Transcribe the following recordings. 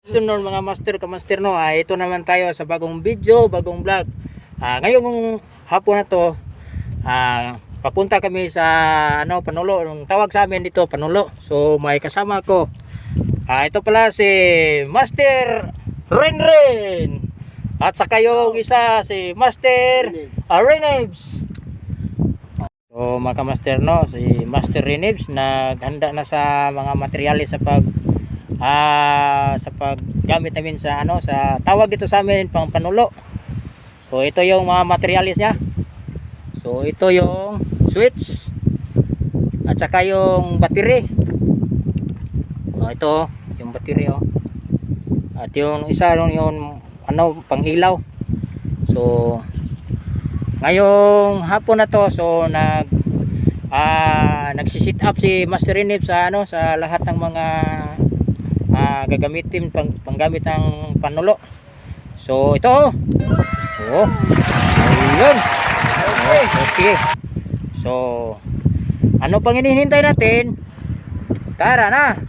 Afternoon, mga master, kamaster, no. Ito naman tayo sa bagong video, bagong vlog. Ngayong hapon na to, papunta kami sa ano, Panulo. Ang tawag sa amin dito, Panulo. So may kasama ko. Ito pala si Master Renren. At saka yung isa, si Master Renebs. So mga kamaster, no, si Master Renebs naghanda na sa mga materyales sa paggamit namin sa ano, sa tawag dito sa amin, pang panulo. So ito yung mga materyales niya. So ito yung switch at saka yung battery. Oh, ito yung battery, oh. At yung isa yung ano, pang-ilaw. So ngayong hapon na to, so nagsi-sit up si Master Renib sa ano, sa lahat ng mga gagamitin panggamit ng panulo. So ito, oh. Oh. Ayun. Oh, okay. So ano pang hinihintay natin? Tara na.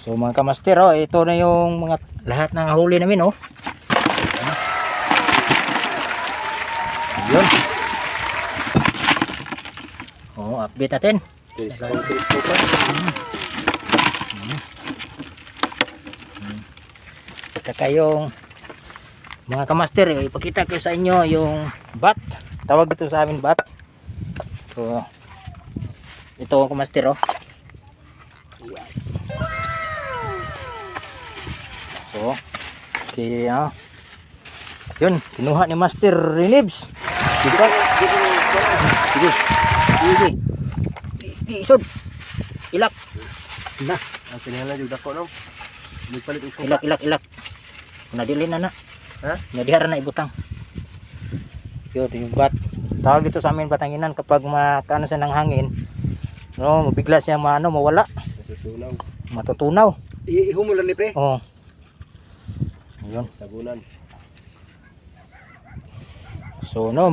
So mga kamaster, oh, ito na yung mga lahat ng huli namin, oh. Yun. Oh, update natin. Teleskop pa. At saka yung mga kamaster, eh, ipakita ko sa inyo yung bat. Tawag dito sa amin bat. So, ito ang kamaster, oh. So, okay, ah. Yun, kinuha ni Master Renibs. Diba? Sige. Sige. Sige, isod. Ilak. Na. Ang pinahala yung dako no. Nagpalit og suka. Ilak, ilak, ilak. Nadili na na. Ha? Nadihara na ibutang. Yun, yung bat. Tawag dito sa amin batanginan kapag makaano siya ng hangin, no, mabigla siya maano, mawala, Matutunaw. matutunaw. Ihumulan ni pre. Oh. Yun. Tabunan. So no,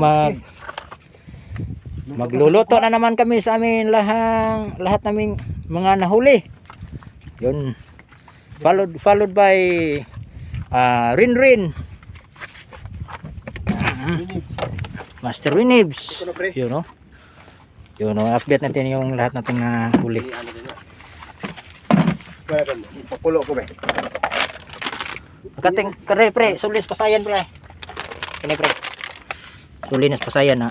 magluluto na naman kami sa amin lahat naming mga nahuli. Yun. Followed followed by Rin Rin. Master Rinibs. Ito na, pre. Yun no. Yun no, update natin yung lahat nating nahuli. Ano din na. Wala ka mo. Pakulo ko ba. Kating kare pre, sulis pasayan pre. Kini pre. Sulis pasayan na.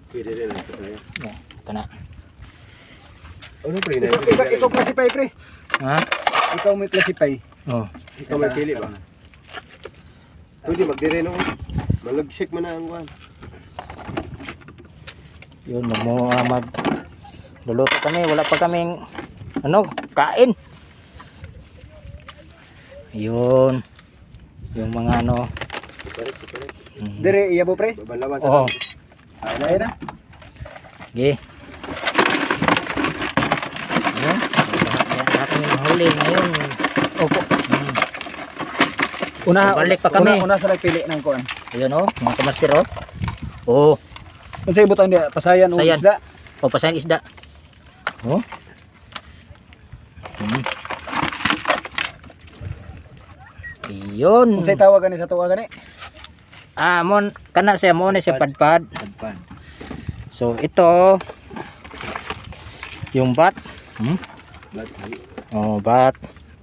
Pwede rin ito tayo. No, ito na. Ano pre? Ikaw classify pre. Ha? Ikaw may classify. Oh. Ikaw may pili ba? Pwede magdire no. Malagsik man na ang kuan. Yun, mag luluto kami, wala pa kaming ano, kain. Yun. Yung mga ano. Dire iya bo pre. Babanlawan Oo. Ay na na. Sige. Yun. Lahat kami mahuli ngayon. Opo. Una, Balik pa kami. Una, una sa nagpili ng kuan. Ayun oh, mga kamaster oh. Oh, Unsay butang diya? Pasayan o Pasayan. isda? oh pasayan isda. Oh. Yun. Unsay tawag gani sa tuwa gani? Ah, mon kana siya mo na siya padpad. Padpad. So ito yung bat. Bat. Oh, bat.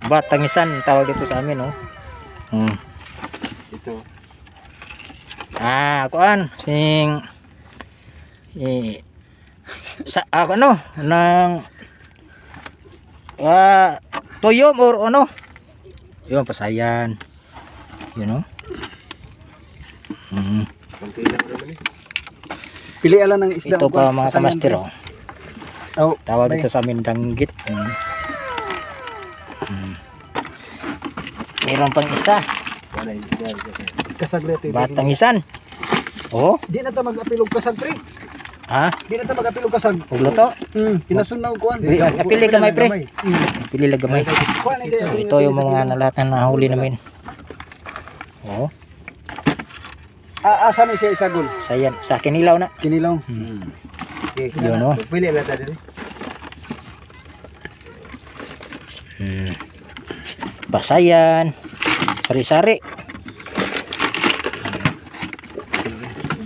Bat tangisan tawag dito sa amin, oh. Ito. Ah, kuan sing eh, sa ano ng tuyom or ano. Yun pasayan. You know? Konti lang naman eh. Pili ala ng isda. Ito o pa kuan, mga pasayan, kamaster, pre. oh. Oh, Tawag bay. dito sa amin danggit. Meron pang isa, Wala yun. Kasag lete. batangisan. Oh, Di na ta mag-apil og kasag pre. ha? Di na ta mag-apil og kasag. Ug luto. Kinasunaw kuan. Apili gamay pre. Pili lang gamay. Kuan ay So ito yung mga lahat na nahuli namin. Oh, Ah, asa ni siya isagol? sayan sa kinilaw na. Kinilaw. Okay. Yun oh. Pili lang tayo diri. Basayan. Sari-sari.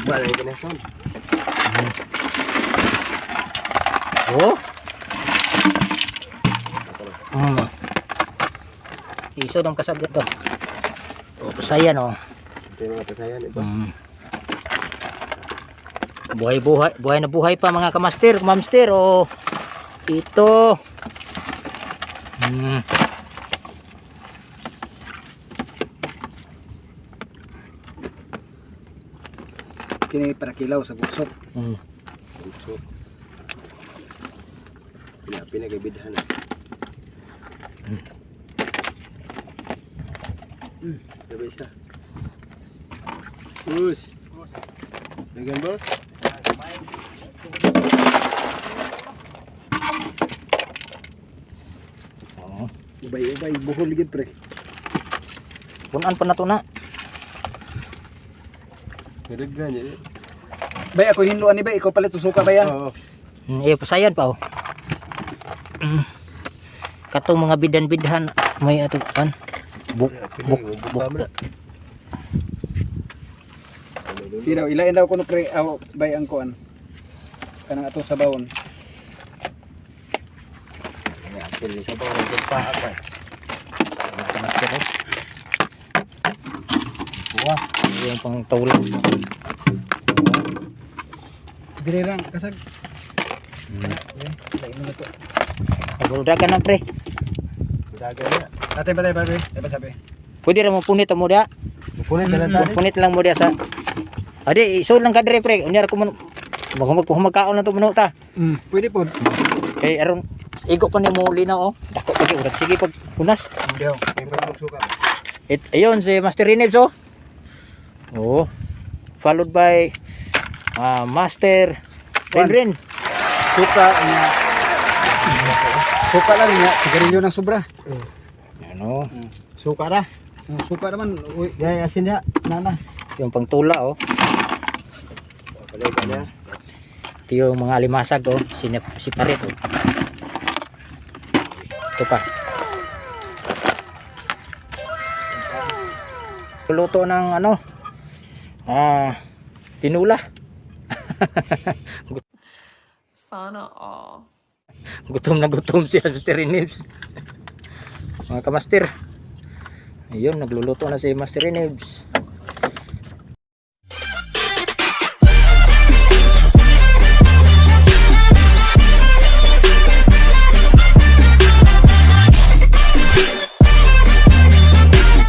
Wala yung kinason. Oh. Iso ng kasag ito. Oh, pasayan oh. Ito yung mga pasayan iba. Buhay buhay, buhay na buhay pa mga kamaster, mamster oh. Ito. Kini para kilaw sa buksok. So, pinagabidhan na. Sabi isa. Us. Dagan ba? Oh. Ubay-ubay buhol gid pre. Punan pa na to na. Dagan yan. Bay ako hinluan ni bay, ikaw palit suka ba yan? Oo. Eh, pasayan pa oh. Katong mga bidan-bidhan may ato kan. Buk buk buk. Sino ilain daw kuno pre aw bay ang kuan. Kanang atong sabawon. Master, oh. Wah, yung pang tulog. Dire lang kasag. Lain mo na to. Paguldagan na, pre. Dagan na. Ate ba tayo pre? Ay ba sabi? Pwede ra mo punit mo dia. Pupunit na lang tayo. Punit lang mo dia sa. Adi, isod lang ka dire, pre. Unya ra ko man magkaon na to manok ta. Pwede po. Kay aron igo pa nimo linaw oh. Dako pa gyud sige pag hunas. Diyo. Kaya pa magsuka. It, ayun si Master Rinibs oh. Oh. Followed by Master Rinrin. Suka niya. Suka lang niya, sigarilyo ng sobra. Ano, Suka ra. Suka naman, uy, Dahil asin na. nana. yung pangtula oh. Palay ka na. Ito yung mga alimasag oh, si Parit oh. Ito pa. Luto ng ano? Tinula. Sana all. Gutom na gutom si Master Inibs. Mga kamaster. Ayun, nagluluto na si Master Inibs.